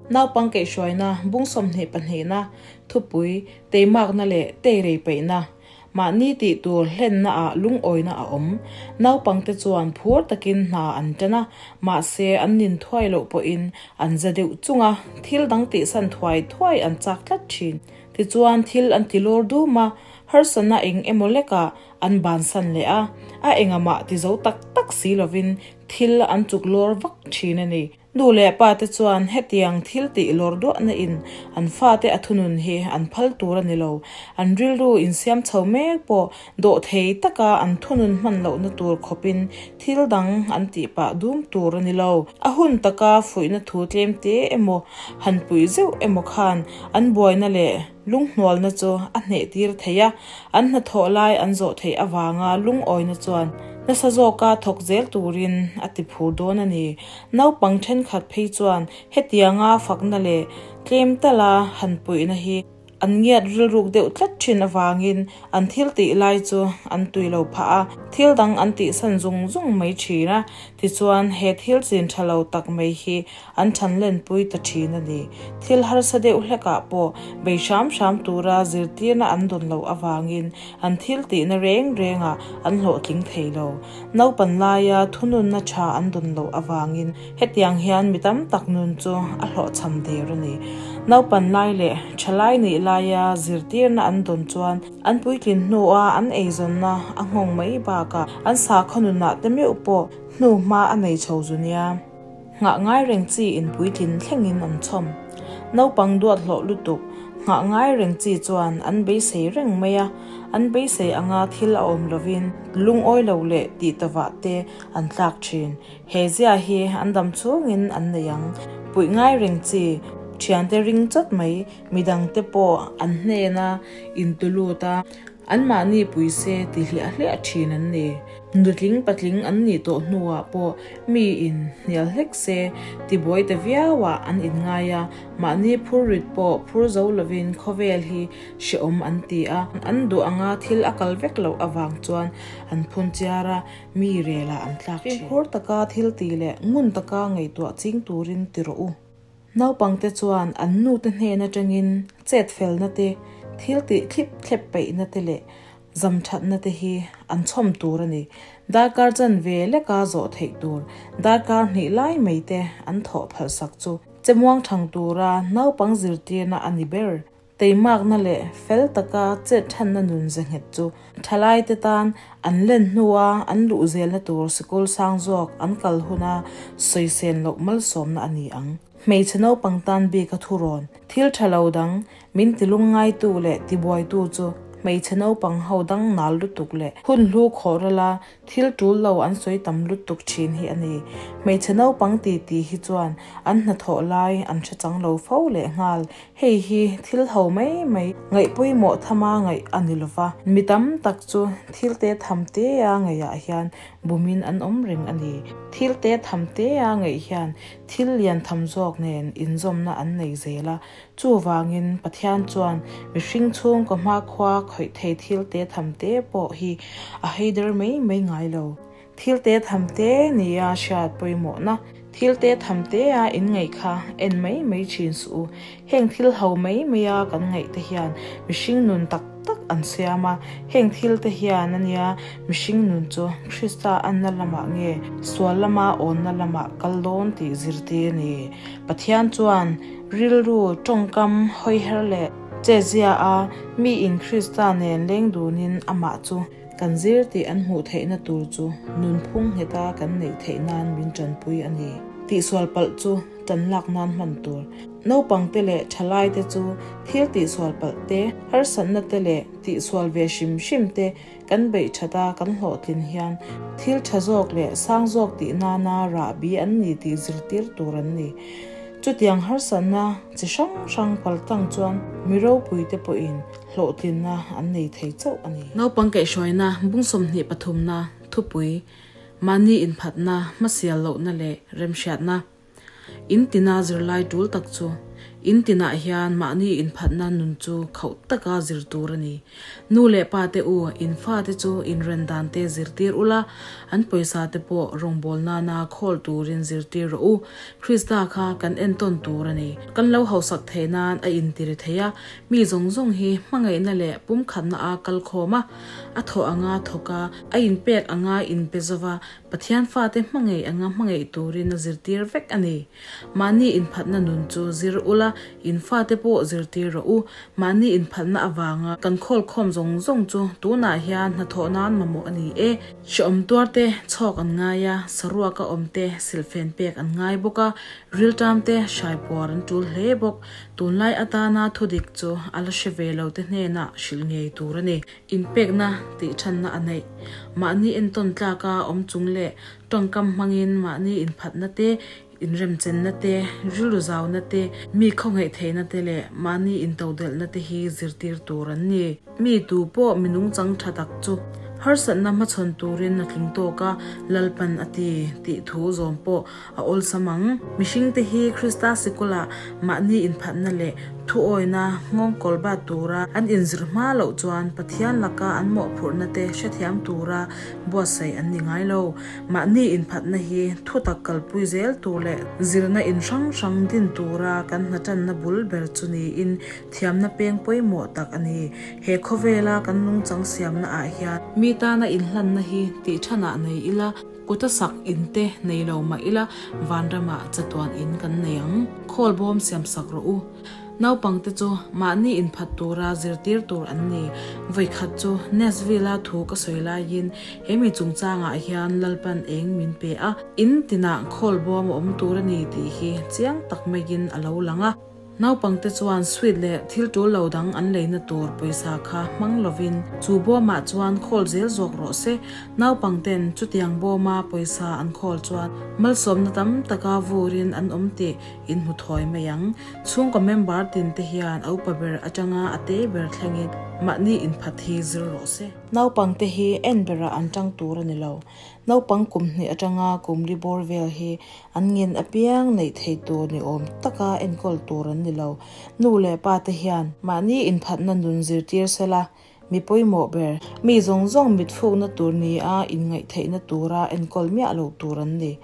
Naupang kaihhruaina bung 22na thupui teimakna leh teirei peihna, mahni tih tur hlenna ah lungawina a awm. Naupangte chuan phur takin hna an tan a, mahse an nin thuai loh pawhin an za deuh chung a, thil dang tihsan thuai thuai an chak tlat thin. Tichuan thil an ti lawr dum a, harsatna eng emaw lekah an bansan leh a, a engamah ti zo tak tak si lovin thil an chuk lawr vak thin a ni. Nu leh pa te chuan hetiang thil tih lawr duahna in an fate a thunun hi an phal tur a ni lo. An rilru insiam chho mek pawh dawhthei taka an thunun hman lohna tur khawpin thil dang an tih pah dum tur a ni lo. A hun taka fuihna thu tlem te emaw han puih zeuh emaw khan an buaina leh lunghnualna chu a hneh tir thei a, an hnathawh lai an zawh theih avanga lungawina chuan nasa zawka thawk zel turin a ti phur dawn a ni. Naupang thenkhat phei chuan hetianga fakna leh tlem tala han puihna hi an ngiat rilruk deuh tlat thin avangin an thil tih lai chu an tui lo phah a, thil dang an tihsan zung zung mai thin a, tichuan he thil chin tha lo tak mai hi an than lenpui ta thin a ni. Thil harsa deuh hlekah pawh bei hram hram tura zirtirna an dawn loh avangin an thil tihna reng rengah an hlawhtling thei lo. Naupan laia thununna tha an dawn loh avangin hetiang hian mi tam tak nun chu a hlawhchham der a ni. Naupan lai leh thalai nih laia zirtirna an dawn chuan an puitlin hnua an eizawnna a nghawng mai bakah an sakhaw nunah te meuh pawh hnuhma a nei chho zu nia. Nghah ngai reng chi in puitlin thlengin an chhawm. Naupang duat hlawh lutuk, nghah ngai reng chi chuan an beisei reng mai a, an beisei anga thil a awm lovin lungawi lo leh tih tawah te an tlak thin. He zia hi an dam chhungin an nei ang. Puih ngai reng chi, thiante ring chawt mai, midangte pawh an hnena intulut a, Anmahni pui se ti hliah hliah thin an ni. Nutling patling an nih tawh hnuah pawh miin hnial hlek se tibuai ta viauah an inngai a, mahni phur rit pawh phur zo lovin khawvel hi hrehawm an ti a, an duh anga thil a kal vek loh avang chuan an phun chiar a, mi relah an tlak thin. Fimkhur taka thil ti leh ngun taka ngaihtuah ching turin ti rawh u. Naupangte chuan an nute hnen atangin chet felna te, thil tih thlip thlep peihna te leh zam thatna te hi an chhawm tur a ni. Darkar chanve leka zawh theih tur darkar hnih lai mai te an thawh phalsak chu chemuang thang tura naupang zirtirna a ni ber. Teimakna leh fel taka chet thanna nun ze nghet chu thalaite tan an len hnua an luh zelna tur sikul sang zawk an kal huna sawisel loh malsawmna a ni ang. Hmeichhe naupang tan bika thurawn, thil tha lo dang, min tilungngaitu leh tibuaitu chu hmeichhe naupang ho dang nal lutuk leh hun hlu khawh rala Thil tul lo an sawi tam lutuk thin hi a ni. Hmeichhe naupang ti ti hi chuan an hnathawh lai an hre chang lo fo leh nghal. Hei hi thil ho mai mai ngaih pawimawh thama ngaih a ni lova. Mi tam tak chu thil te tham tea ngaihah hian bumin an awm reng a ni. Thil te tham tea ngaih hian thil lian tham zawk nen inzawmna an nei zel a. Chuvangin, Pathian chuan mihring chhungkaw hmakhua khawih thei thil te tham te pawh hi a heider mai mai ngai lo. Thil te tham te nia hriat pawimawhna, thil te tham tea inngaih kha en mai mai thin suh u. Heng thil ho mai maia kan ngaih te hian mihring nun tak tak an siam a, heng thil te hian a nia mihring nun chu Krista anna lamah nge sual lama awnna lamah kal dawn tih zirtir a ni. Pathian chuan Rilru, tawngkam, hawiher leh chezia a miin Krista nen leng dunin amah chu kan zir tih an hmuh theihna tur chu nunphung ngheta kan neih theih nan min tanpui a ni. Tihsual palh chu tan lak nan hman tur. Naupangte leh thalaite chu thil tihsual palh te, harsatna te leh tihsual ve hrim hrim te kan beih that a kan hlawhtlin hian thil tha zawk leh sang zawk tih nana rahbi an ni tih zirtir tur an ni. Chutiang harsatna chi hrang hrang paltlang chuan mi ropuite pawhin hlawhtlinna an nei thei chauh a ni. Naupang kaihhruaina bung 20 pathumna thupui, mahni inphatna, hmasial lohna leh remhriatna. In tina zirlai tul tak chu. In tinah hian mahni inphatna nun chu khauh taka zir tur a ni. Nu leh pa te u, in fate chu inren dan te zirtir ula, an pawisa te pawh rawngbawl nana khawl turin zirtir rawh u. Krista kha kan entawn tur a ni. Kan lo hausak theih nan a intiri thei a, mi zawng zawng hi hmangaihna leh pumkhatna a kal khawm a, a thawh anga thawk a, a inpek anga inpe zova Pathian fate hmangaih anga hmangaih turin a zirtir vek a ni. Mahni inphatna nun chu zir ula, in fate pawh zirtir rawh u. Mahni inphatna avanga kan khawlkhawm zawng zawng chu tunah hian hnathawh nan mamawh a ni e. Hrehawm tuar te chhawk an ngai a, saruaka awm te silhfen pek an ngai bawk a, rilṭam te hraipuar an ṭul hle bawk. Tunlai atana thudik chu a la hre ve lo te hnenah hrilh ngei tur a ni. Inpekna tih thanna a neih. Mahni entawn tlaka awm chung leh tawngkam hmangin mahni inphatna te, inremchenna te, rilru zauna te, mi khawngaih theihna te leh mahni intodelhna te hi zirtir tur an ni. Mi tu pawh mi nungchang tha tak chu harsatna hmachhawn turin a tling tawk a, Lalpan a ti tih thu zawm pawh a awlsam ang. Mihringte hi Krista sikula mahni inphatna leh thuawina nghawng kawl bat tura an inzir hma loh chuan Pathian laka an mawhphurhna te hrethiam tura buatsaih an ni ngai lo. Mahni inphatna hi thutak kalpui zel tur leh zirna in hrang hrang din tura kan hnatanna bul ber chu niin thiamna peng pawimawh tak a ni. He khawvela kan nungchang siamna ah hian mi tana inhlanna hi tih thanah nei ila, Kuta sak in te nei lo mah ila vanramah chatuan in kan nei ang. Khawl bawm siam sak rawh u. Naupangte chu mahni inphat tura zirtir tur an ni. Vawikhat chu Nashville-a thu ka sawi laiin he mi chungchangah hian Lalpan eng min pe a, in tinah khawl bawm a awm tur a ni tih hi chiang tak maiin a lo lang a. Naupangte chuan sweet leh thil tul lo dang an leina tur pawisa kha hmang lovin chu bawmah chuan khawl zel zawk rawh se. Naupangten chutiang bawma pawisa an khawl chuan malsawmna tam taka vurin an awm tih in hmu thawi mai ang. Chhungkaw member tin te hian a upa ber atanga a te ber thlengin mahni inphat hi zir rawh se. Naupangte hi en berah an tang tur a ni lo. Naupang kum hnih atanga kum li bawr vel hi an ngen apiang neih thei tur ni awm taka enkawl tur an ni lo. Nu leh pa te hian mahni inphatna nun zirtir sela, mi pawimawh ber, mi zawng zawng mitfukna tur nia inngaihtheihna tura enkawl miah lo tur an ni.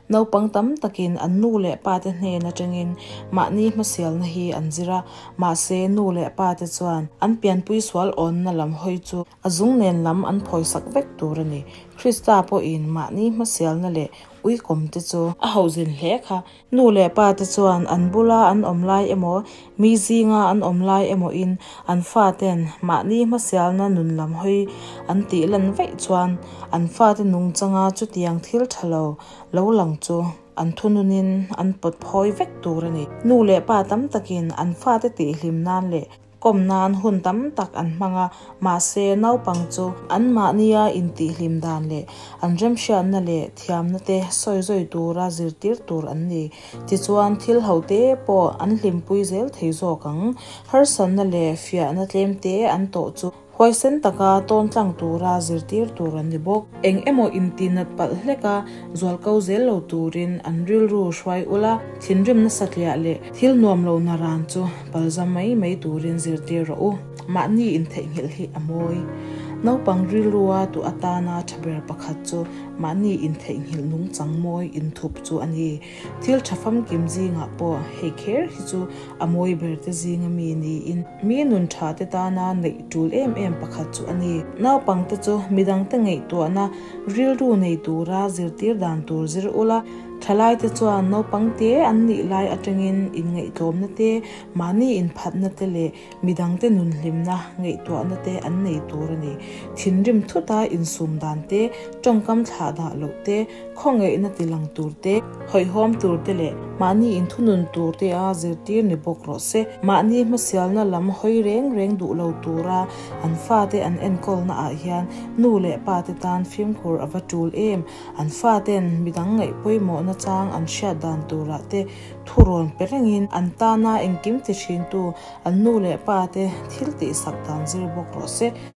Naupang tam takin an nu leh pa te hnen atangin mahni hmasialna hi an zir a, mahse nu leh pa te chuan an pianpui sual awnna lam hawi chu A zung nen lam an phawisak vek tur a ni. Krista pawhin mahni hmasialna leh uikawm te chu a hauhzin hle kha. Nu leh pa te chuan an bula an awm lai emaw, mi zinga an awm lai emawin an faten mahni hmasialna nun lam hawi an tih lan vaih chuan an fate nungchanga chutiang thil tha lo lo lang chu an thununin an pawt phawi vek tur a ni. Nu leh pa tam takin an fate tihhlim nan leh Kawm nan hun tam tak an hmang a, mahse naupang chu anmahnia intihhlim dan leh an remhriatna leh thiamna te sawi zawi tura zirtir tur an ni. Tichuan thil ho te pawh an hlimpui zel thei zawk ang. Harsatna leh fiahna tlem te an tawh chu huaisen taka tawn tlang tura zirtir tur an ni bawk. Eng emaw intihnat palh hlek a, zualko zel lo turin an rilru hruai ula, thinrimna satliah leh thil nuam lo naran chu palza mai mai turin zirtir rawh u. Mahni intheihnghilh hi a mawi. Naupang rilrua tu atana tha ber pakhat chu mahni intheihnghilh nungchang mawi inthup chu a ni. Thil tha famkim zingah pawh hei kher hi chu a mawi ber te zinga mi niin mi nun tha te tana neih tul em em pakhat chu a ni. Naupangte chu midangte ngaihtuahna rilru nei tura zirtir dan tur zir ula, thalaite chuan naupangte an nih lai atangin inngaihtlawmna te, mahni inphatna te leh Midangte nunhlimna, ngaihtuahna te an nei tur a ni. Thinrim thuta insum dan te, tawngkam thlah dah loh te, khawngaihna tilang tur te, hawihhawm tur te leh mahni inthunun tur te a zirtir ni bawk rawh se. Mahni hmasialna lam hawi reng reng duh lo tura an fate an enkawlna ah hian nu leh pa te tan fimkhur a va tul em? An faten midang ngaih pawimawhna chang an hriat dan turah te thurawn pe rengin an tana engkim ti thintu An nu leh pa te thil tihsak dan zir bawk rawh se.